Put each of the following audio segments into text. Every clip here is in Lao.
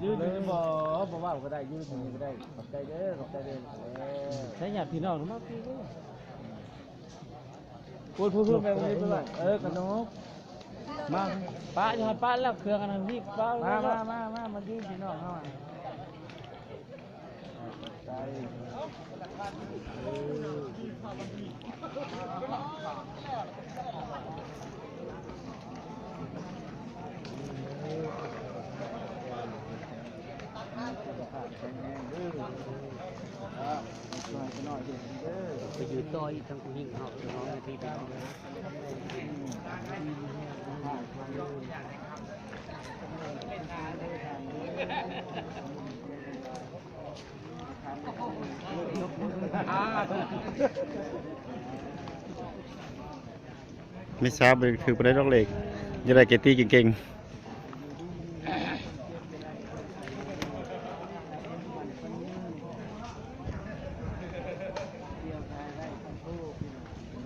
ຢູ່ ຢູ່ ບໍ່ ບໍ່ເວົ້າກໍໄດ້ ຢູ່ທີ່ນີ້ກໍໄດ້. ຂອບໃຈເດີ ຂອບໃຈເດີ. ໃຊ້ຍາດພີ່ນ້ອງມາ ພີ່ ໂອ້ຍ ພຸ້ນໆ ໄປ ໄປ ໄປ. ເອີ ຂະໜົມ ມາ ປະຢູ່ຫັ້ນ ປະແລ້ວ ເຄື່ອງອັນນັ້ນ ນີ້ ປະ ມາ ມາ ມາ ມາ ມາຢູ່ພີ່ນ້ອງເຮົາ. ໄປຢູ່ຕໍ່ອີກທາງຜູ້ຍິງເຮົາ ພີ່ນ້ອງ ທີ່ພີ່ນ້ອງ. ແມ່ສາວບໍ່ໄດ້ຖືກປານໃດດອກເລກ ຢາກໄດ້ແກຕີເກັ່ງໆ.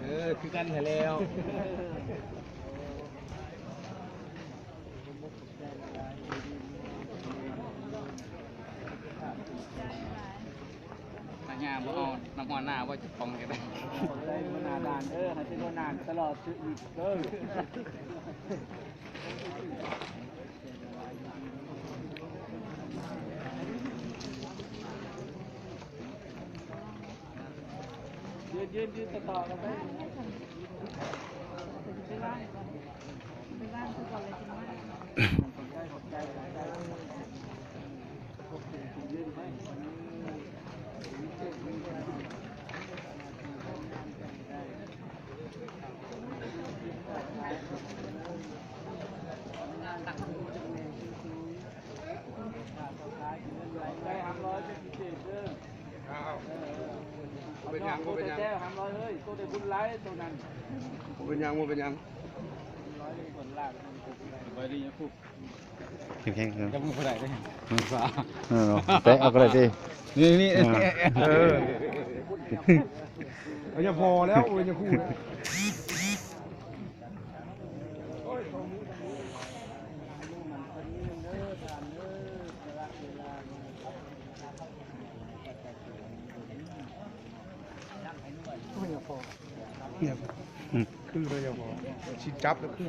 ເອີ ຄືກັນຫັ້ນແຫຼ້ວ. ພະຍາບໍ່ເອົານ້ຳຮ້ອນໜ້າບໍ່ ຈະປ່ອງກັນໄດ້. ໄດ້ຫົວໜ້າດ່ານເດີ ໃຫ້ເປັນຫົວໜ້າຕະຫຼອດຊີວິດເດີ. ຢືນ ຢືນ ຢືນຕໍ່ໆກັນໄປ. ບໍ່ເປັນຫຍັງ ບໍ່ເປັນຫຍັງ ບໍ່ເປັນຫຍັງ ບໍ່ເປັນຫຍັງ. ສະບາຍດີຍາຄູ ແຂງໆ ຈຳບໍ່ໄດ້ເດ້ ມືສາ ເອີ ແຕະເອົາກໍໄດ້ຕິ ນີ້ໆ ເອີ ເອົາ ຢ່າພໍແລ້ວ ໂອ້ຍ ຍາຄູແລ້ວ. ຄືເລີຍພໍ ຊິຈັບແລ້ວຄື.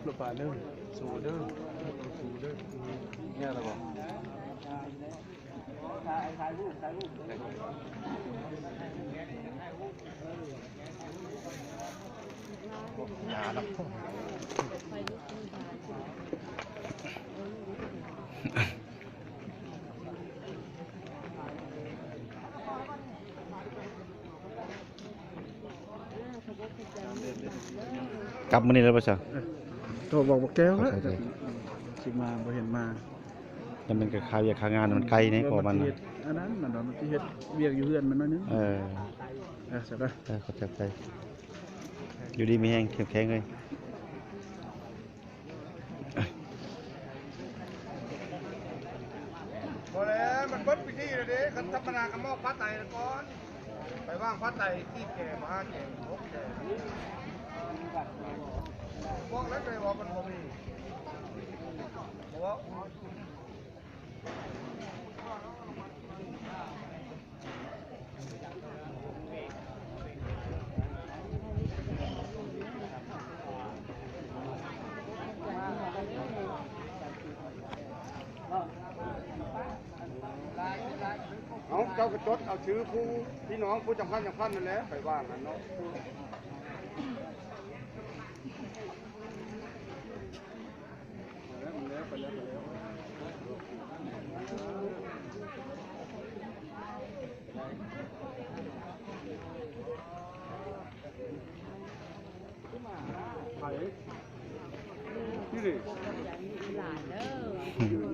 ລະບາດເດີ ສູ້ເດີ ສູ້ເດີ ແນ່ລະບໍ່? ກັບມື້ນີ້ແລ້ວບໍ່ຊະ? ເອີ ໂທບອກບັກແກ້ວແລ້ວ ເຂົ້າໃຈ ຊິມາບໍ່ເຫັນມາ. ແຕ່ມັນກໍຄ່າວຽກຄ່າງານມັນໄກແດ່ ເພາະວ່າມັນ ເຮັດອັນນັ້ນ ມັນວ່າມັນຊິເຮັດວຽກຢູ່ເຮືອນມັນໜ້ອຍໜຶ່ງ. ເອີ ເອີ ເອີ ເຂົ້າໃຈ ຢູ່ດີມີແຮງ ເຂັ້ມແຂງເລີຍ. ບໍ່ແລ້ວ ມັນເບິດພິທີແລ້ວເດ້ ຄັນທຳມະດາກໍມອບຜ້າໄຕກ່ອນ ໄປວາງຜ້າໄຕ ຕີແກ່ ມະຫາແຈງ ຫົກແຈງ ບອກແລ້ວເດ້ວ່າມັນບໍ່ມີ ບໍ່ເວົ້າ. ເອົາ ເຈົ້າກໍຈົດເອົາຊື່ຜູ້ ພີ່ນ້ອງຜູ້ຈຳຄັນ ຈຳຄັນນັ້ນແຫຼະ ໄປວາງຫັ້ນເນາະ. ໃຜ? ນີ້ເດ້ ຫຼານເດີ.